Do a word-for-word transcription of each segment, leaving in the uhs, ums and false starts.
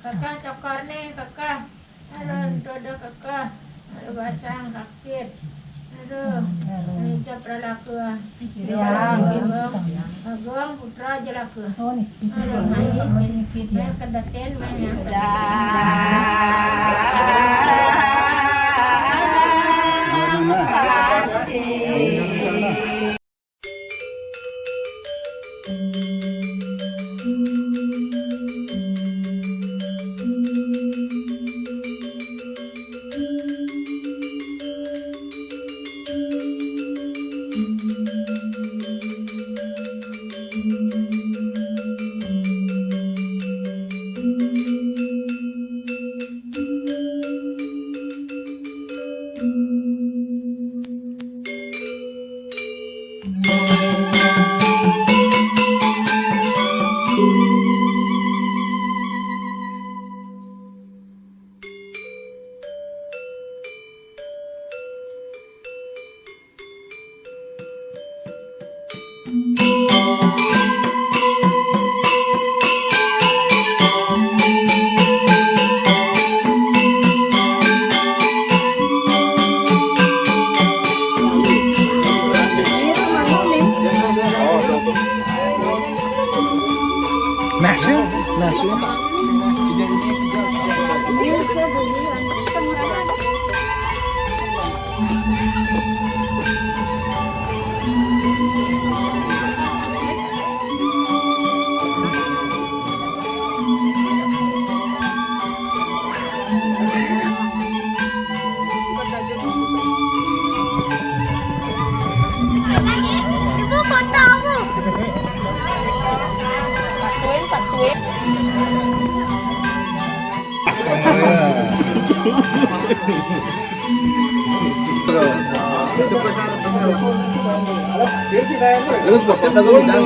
Kakah cokor nih, kakah. Aduh, tuduh kakah. Aduh, basang sakit. Aduh, ijab ralaka. Ya. Agung, Agung, putra jelaka. Oh, nih. Aduh, mai, mai kedaten, mai ya. Nah, sih, nah, sih. Ibu, foto aku. Patuin, patuin. Terus bokep lagu bintang.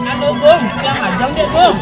Anu, Bung, yang ajang deh, Bung.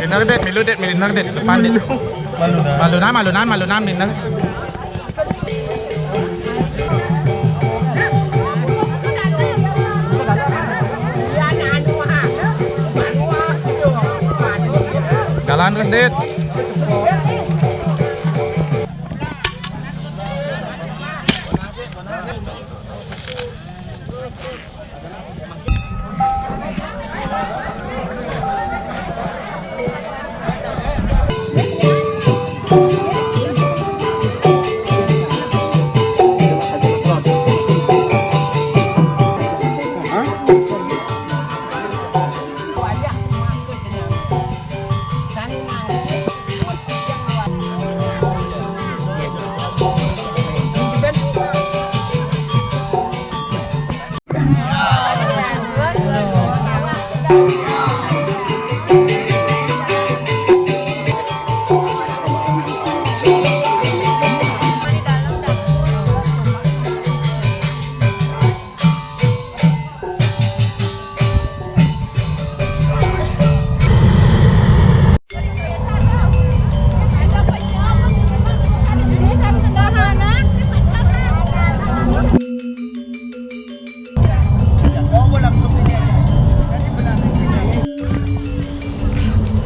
Dinner date, milu date, milu dinner date, depan date. Malunan, malunan, malunan, dinner. Jalan terus, Dit.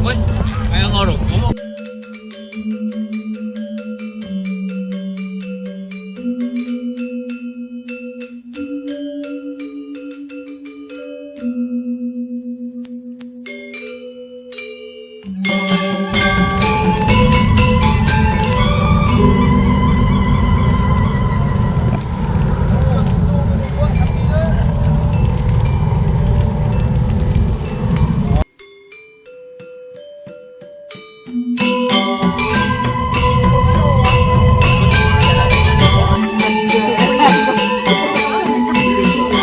Woi, kayak ngorok.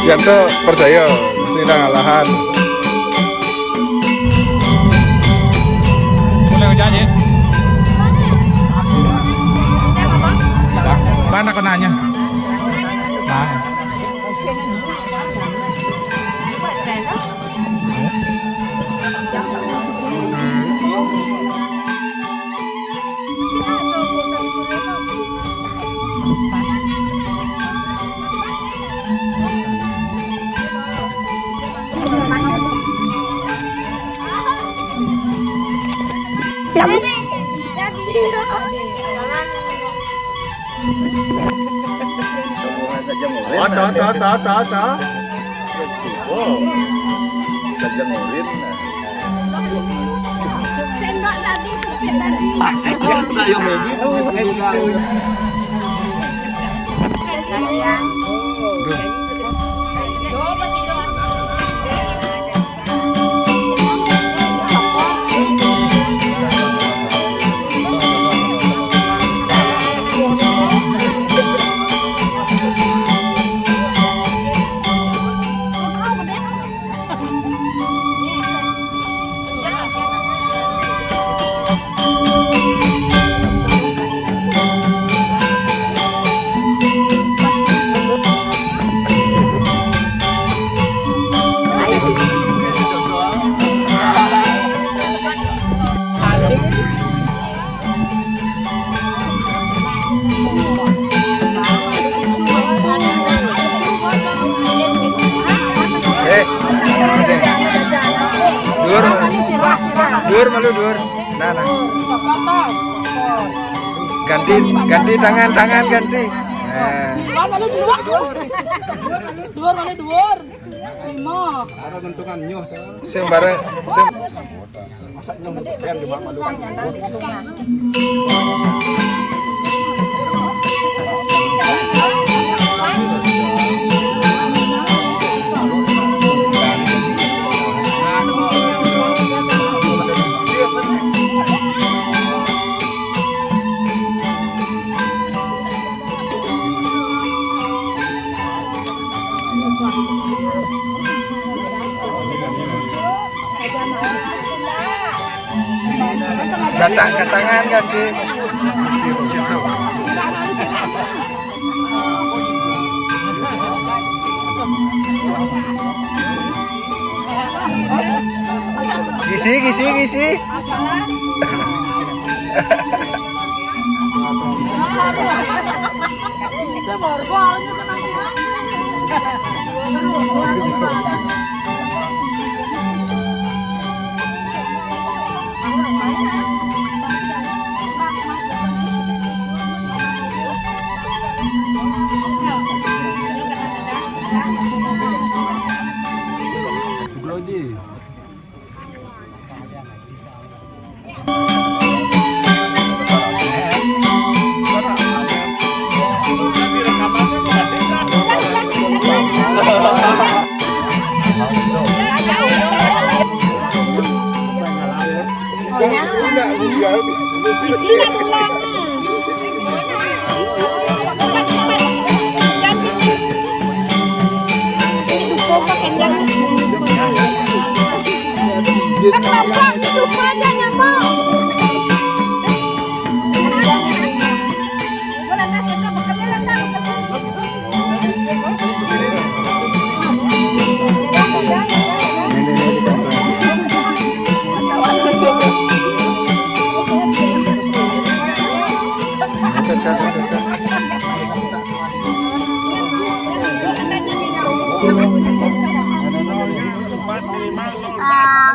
Yang tuh percaya, sing ngalahan. Boleh hujan ya? Mana kau nanya? Nah. Rombongan saja murid. Oh, toh, toh, toh, toh, toh. Oh. Saja murid. Sendok tadi, sempit tadi. Saya mau gitu. Eh, dur. Dur malu dur. Nah, nah. Ganti, ganti tangan, tangan ganti. Nah. Dur malu dur. Dur malu dur. Lima. Ada mentungan nyoh. Sing bareng, sing. Datang ke tangan kan, Ki? Gisi, gisi, gisi.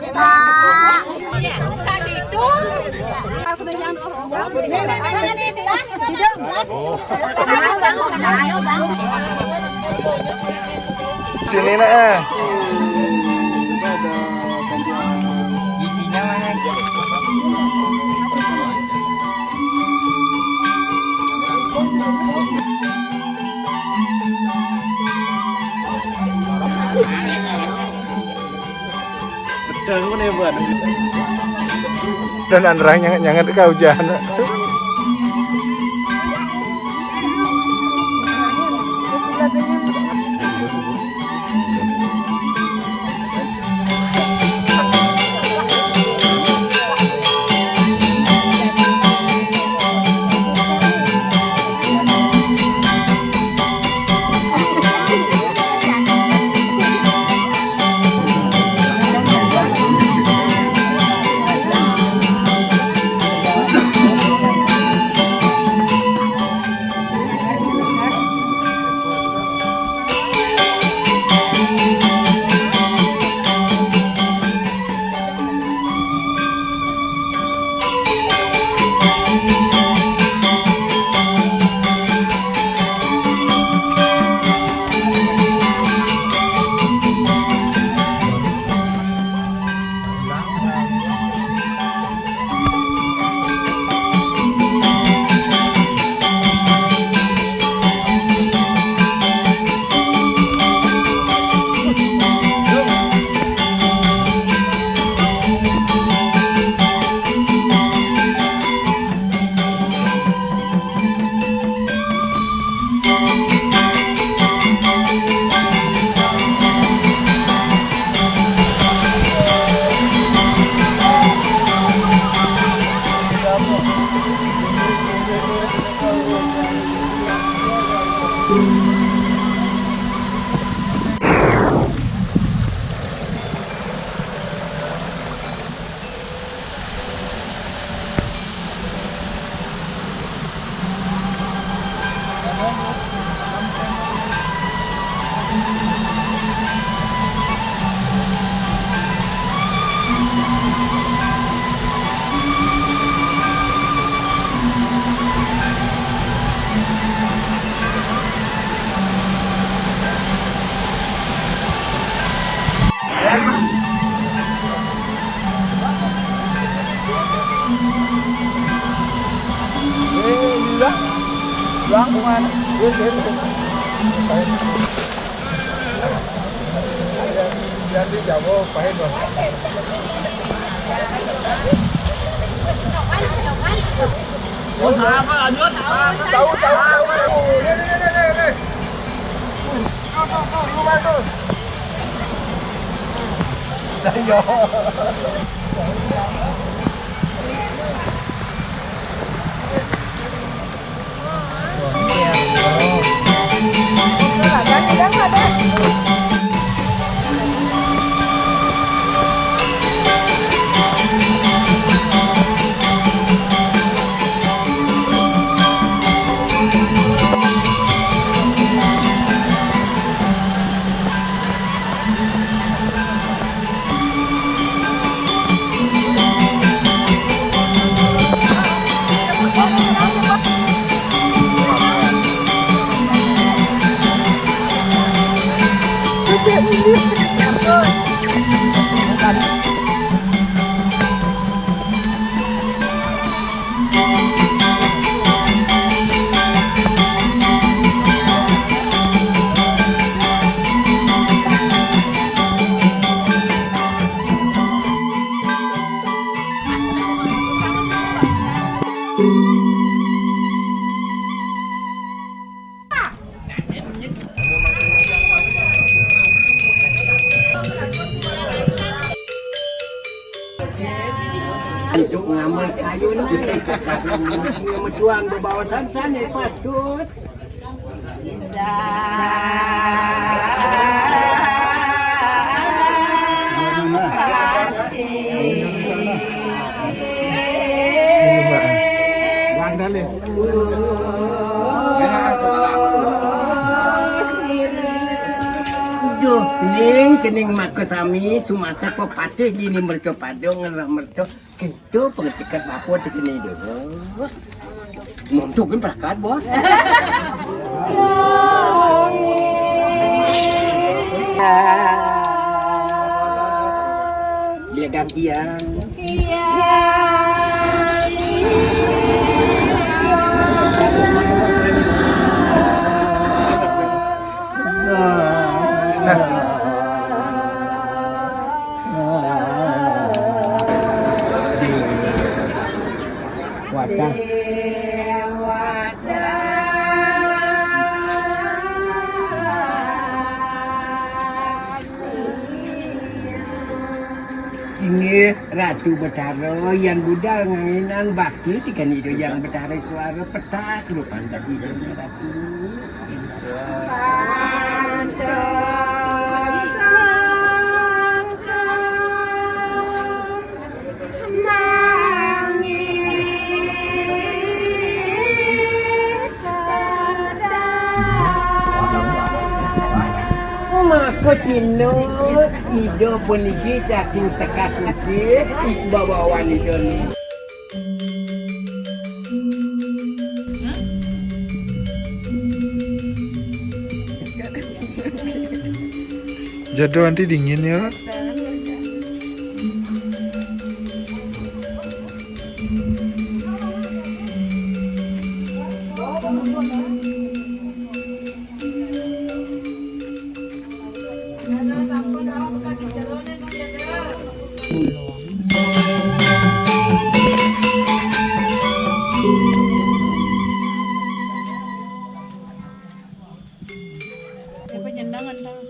Kakak. Sini nak, eh. Giginya mana? Pedang mana ya, Bang? Dan andrang nyangat-nyangat kau jana. Bang, bukan. Wis, wis. Biar di Jawa, pahit, Bang. Tahu, tahu, tahu, tahu. Nih, nih, nih, nih, nih. Tuh, tuh, tuh, lu, Bang, tuh. Ayo. Untuk ngambil kayu ni, ngemetuan bebawa tansan ni patut. Duh, ning kening maka sami sumasa ko patih dini mereka pada ngerah mereka. Kento pengetikat bapa ti kene dulu. Nunjuk kan perakat buah. Bila gantian. Wadah. Inggih Ratu Betara, yan budal ngainan bakti tikan ida yang Betara suara petak rupan tadi Ratu. Maka tinut ida puniki saking Sekar Putih, babawan ida ni. Jado nanti dingin ya. Apa nyendangan tau?